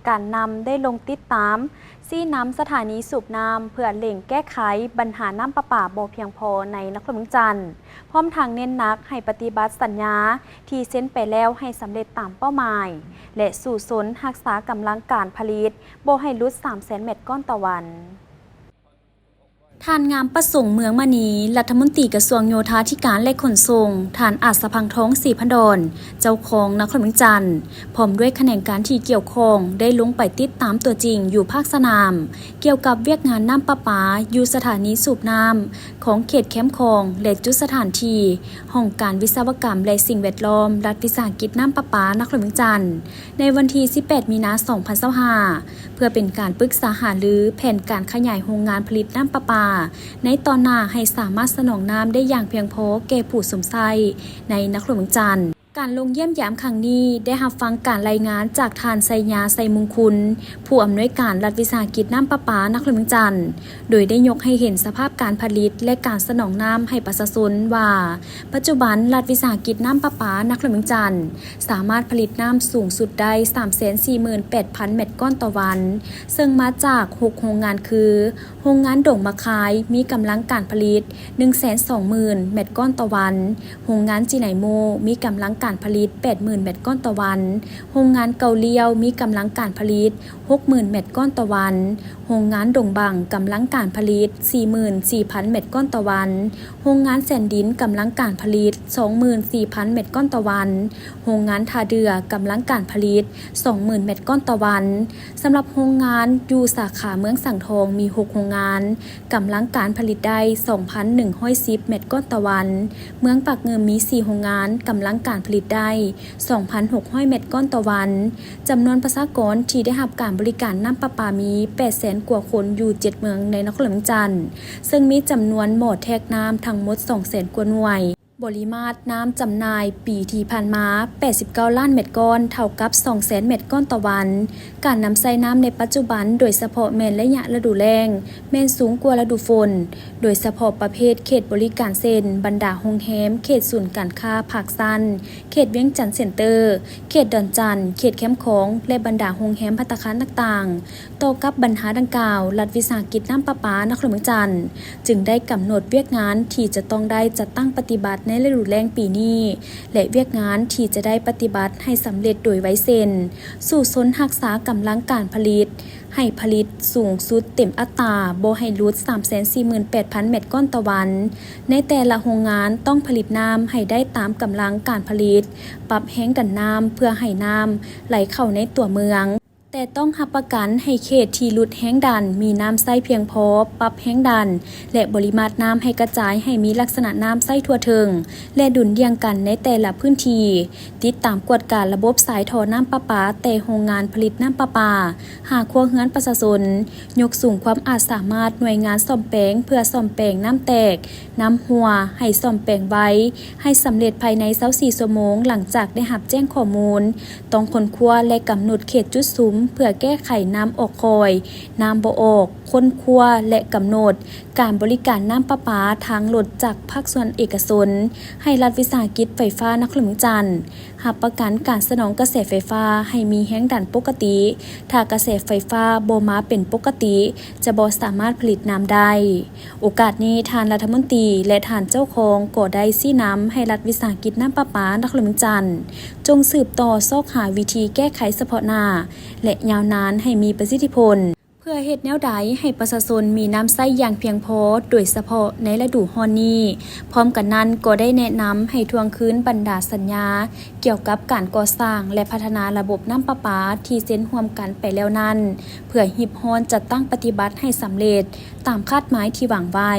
ການນຳໄດ້ລົງຕິດຕາມ ຊີ້ນຳສະຖານີສູບນ້ຳ ເພື່ອເລັ່ງແກ້ໄຂບັນຫານ້ຳປະປາບໍ່ພຽງພໍໃນນະຄອນຫຼວງວຽງຈັນ, ພ້ອມທັງເນັ້ນໜັກໃຫ້ປະຕິບັດສັນຍາທີ່ເຊັນໄປແລ້ວໃຫ້ສຳເລັດຕາມເປົ້າໝາຍ ແລະ ສູ້ຊົນຮັກສາກຳລັງການຜະລິດບໍ່ໃຫ້ຫຼຸດສາມແສນແມັດກ້ອນຕໍ່ວັນ. ທ່ານ ງາມປະສົງ ເມືອງມະນີ ລັດຖະມົນຕີກະຊວງໂຍທາທິການ ແລະ ຂົນສົ່ງ, ທ່ານ ອາດສະພັງທອງ ສີພັນດອນ ເຈົ້າຄອງນະຄອນຫຼວງວຽງຈັນ ພ້ອມດ້ວຍຂະແໜງການທີ່ກ່ຽວຂ້ອງ ໄດ້ລົງໄປຕິດຕາມຕົວຈິງຢູ່ພາກສະໜາມ ກ່ຽວກັບວຽກງານນ້ຳປະປາຢູ່ສະຖານີສູບນ້ຳຂອງເຂດແຄມຂອງ ແລະ ຈຸດສະຖານທີ່ຫ້ອງການວິສະວະກຳ ແລະ ສິ່ງແວດລ້ອມ ລັດວິສາຫະກິດນ້ຳປະປານະຄອນຫຼວງວຽງຈັນ ໃນວັນທີສິບແປດ ມີນາ ສອງພັນຊາວຫ້າ ເພື່ອເປັນການປຶກສາຫາລືແຜນການຂະຫຍາຍໂຮງງານຜະລິດນ້ຳປະປາໃນຕໍ່ໜ້າ ໃຫ້ສາມາດສະໜອງນ້ຳໄດ້ຢ່າງພຽງພໍແກ່ຜູ້ຊົມໃຊ້ໃນນະຄອນຫຼວງວຽງຈັນ. ການລົງຢ້ຽມຢາມຄັ້ງນີ້ ໄດ້ຮັບຟັງການລາຍງານຈາກທ່ານ ໄຊຍາ ໄຊມຸງຄຸນ ຜູ້ອຳນວຍການລັດວິສາຫະກິດນ້ຳປະປານະຄອນຫຼວງວຽງຈັນ ໂດຍໄດ້ຍົກໃຫ້ເຫັນສະພາບການຜະລິດ ແລະ ການສະໜອງນ້ຳໃຫ້ປະຊາຊົນວ່າ ປັດຈຸບັນລັດວິສາຫະກິດນ້ຳປະປານະຄອນຫຼວງວຽງຈັນ ສາມາດຜະລິດນ້ຳສູງສຸດໄດ້ ສາມແສນສີ່ໝື່ນແປດພັນແມັດກ້ອນຕໍ່ວັນ, ເຊິ່ງມາຈາກຫົກໂຮງງານຄື ໂຮງງານດົງໝາກຄາຍ ມີກຳລັງການຜະລິດ ໜຶ່ງແສນສອງໝື່ນແມັດກ້ອນຕໍ່ວັນ, ໂຮງງານຈີໄນໂມ ມີກຳລັງການຜະລິດ ແປດໝື່ນແມັດກ້ອນຕໍ່ວັນ, ໂຮງງານເກົາລ້ຽວ ມີກຳລັງການຜະລິດ ຫົກໝື່ນແມັດກ້ອນຕໍ່ວັນ, ໂຮງງານດົງບັງ ກຳລັງການຜະລິດ ສີ່ໝື່ນສີ່ພັນແມັດກ້ອນຕໍ່ວັນ, ໂຮງງານແສນດິນ ກຳລັງການຜະລິດ ສອງໝື່ນສີ່ພັນແມັດກ້ອນຕໍ່ວັນ, ໂຮງງານທ່າເດື່ອ ກຳລັງການຜະລິດ ສອງໝື່ນແມັດກ້ອນຕໍ່ວັນ. ສຳລັບໂຮງງານຢູ່ສາຂາເມືອງສັງທອງ ມີຫົກໂຮງງານ, ກຳລັງການຜະລິດໄດ້ ສອງພັນໜຶ່ງຮ້ອຍສິບແມັດກ້ອນຕໍ່ວັນ. ເມືອງປາກງື່ມມີສີ່ໂຮງງານ, ກຳລັງການຜະລິດໄດ້ ສອງພັນຫົກຮ້ອຍແມັດກ້ອນຕໍ່ວັນ. ຈຳນວນປະຊາກອນທີ່ໄດ້ຮັບການບໍລິການນ້ຳປະປາມີ ແປດແສນກວ່າຄົນ ຢູ່ເຈັດເມືອງໃນນະຄອນຫຼວງວຽງຈັນ, ເຊິ່ງມີຈຳນວນໝໍ້ແທກນ້ຳທັງໝົດ ສອງແສນກວ່າໜ່ວຍ. ບໍລິມາດນ້ຳຈຳໜ່າຍປີທີ່ຜ່ານມາ ແປດສິບເກົ້າລ້ານແມັດກ້ອນ, ເທົ່າກັບ ສອງແສນແມັດກ້ອນຕໍ່ວັນ. ການນຳໃຊ້ນ້ຳໃນປັດຈຸບັນ, ໂດຍສະເພາະແມ່ນໄລຍະລະດູແລ້ງ, ແມ່ນສູງກວ່າລະດູຝົນ, ໂດຍສະເພາະປະເພດເຂດບໍລິການເຊັ່ນ ບັນດາໂຮງແຮມ, ເຂດສູນການຄ້າພາກຊັນ, ເຂດວຽງຈັນເຊັນເຕີ, ເຂດດອນຈັນ, ເຂດແຄມຂອງ ແລະ ບັນດາໂຮງແຮມພັດຕາຄານຕ່າງໆ. ຕໍ່ກັບບັນຫາດັ່ງກ່າວ, ລັດວິສາຫະກິດນ້ຳປະປານະຄອນຫຼວງວຽງຈັນ ຈຶ່ງໄດ້ກຳນົດວຽກງານທີ່ຈະຕ້ອງໄດ້ຈັດຕັ້ງປະຕິບັດໃນລະດູແລ້ງປີນີ້ ແລະ ວຽກງານທີ່ຈະໄດ້ປະຕິບັດໃຫ້ສຳເລັດໂດຍໄວເຊັ່ນ: ສູ້ຊົນຮັກສາກຳລັງການຜະລິດ ໃຫ້ຜະລິດສູງສຸດເຕັມອັດຕາ, ບໍ່ໃຫ້ຫຼຸດ ສາມແສນສີ່ໝື່ນແປດພັນແມັດກ້ອນຕໍ່ວັນ. ໃນແຕ່ລະໂຮງງານຕ້ອງຜະລິດນ້ຳໃຫ້ໄດ້ຕາມກຳລັງການຜະລິດ, ປັບແຮງດັນນ້ຳເພື່ອໃຫ້ນ້ຳໄຫຼເຂົ້າໃນຕົວເມືອງ, ແຕ່ຕ້ອງຮັບປະກັນໃຫ້ເຂດທີ່ຫຼຸດແຮງດັນມີນ້ຳໃຊ້ພຽງພໍ, ປັບແຮງດັນ ແລະ ບໍລິມາດນ້ຳໃຫ້ກະຈາຍໃຫ້ມີລັກສະນະນ້ຳໃຊ້ທົ່ວເຖິງ ແລະ ດຸນດ່ຽງກັນໃນແຕ່ລະພື້ນທີ່. ຕິດຕາມກວດກາລະບົບສາຍທໍ່ນ້ຳປະປາແຕ່ໂຮງງານຜະລິດນ້ຳປະປາ ຫາຄົວເຮືອນປະຊາຊົນ, ຍົກສູງຄວາມອາດສາມາດໜ່ວຍງານສ້ອມແປງເພື່ອສ້ອມແປງນ້ຳແຕກ, ນ້ຳຮົ່ວ ໃຫ້ສ້ອມແປງໄວ, ໃຫ້ສຳເລັດພາຍໃນຊາວສີ່ຊົ່ວໂມງຫຼັງຈາກໄດ້ຮັບແຈ້ງຂໍ້ມູນ. ຕ້ອງຄົ້ນຄວ້າ ແລະ ກຳນົດເຂດຈຸດສຸມເພື່ອແກ້ໄຂນ້ຳອອກຄ່ອຍ, ນ້ຳບໍ່ອອກ, ຄົ້ນຄວ້າ ແລະ ກຳນົດການບໍລິການນ້ຳປະປາທາງລົດຈາກພາກສ່ວນເອກະຊົນ ໃຫ້ລັດວິສາຫະກິດໄຟຟ້ານະຄອນຫຼວງວຽງຈັນ ຮັບປະກັນການສະໜອງກະແສໄຟຟ້າໃຫ້ມີແຮງດັນປົກກະຕິ. ຖ້າກະແສໄຟຟ້າບໍ່ມາເປັນປົກກະຕິ, ຈະບໍ່ສາມາດຜະລິດນ້ຳໄດ້. ໂອກາດນີ້, ທ່ານລັດຖະມົນຕີ ແລະ ທ່ານເຈົ້າຄອງກໍໄດ້ຊີ້ນຳໃຫ້ລັດວິສາຫະກິດນ້ຳປະປານະຄອນຫຼວງວຽງຈັນ ຈົ່ງສືບຕໍ່ຊອກຫາວິທີແກ້ໄຂສະເພາະໜ້າ ແລະ ຍາວນານໃຫ້ມີປະສິດທິຜົນ, ເພື່ອເຮັດແນວໃດໃຫ້ປະຊາຊົນມີນ້ຳໃຊ້ຢ່າງພຽງພໍ, ໂດຍສະເພາະໃນລະດູຮ້ອນນີ້. ພ້ອມກັນນັ້ນກໍໄດ້ແນະນຳໃຫ້ທວງຄືນບັນດາສັນຍາກ່ຽວກັບການກໍ່ສ້າງ ແລະ ພັດທະນາລະບົບນ້ຳປະປາທີ່ເຊັນຮ່ວມກັນໄປແລ້ວນັ້ນ, ເພື່ອຮີບຮ້ອນຈັດຕັ້ງປະຕິບັດໃຫ້ສຳເລັດຕາມຄາດໝາຍທີ່ວາງໄວ້.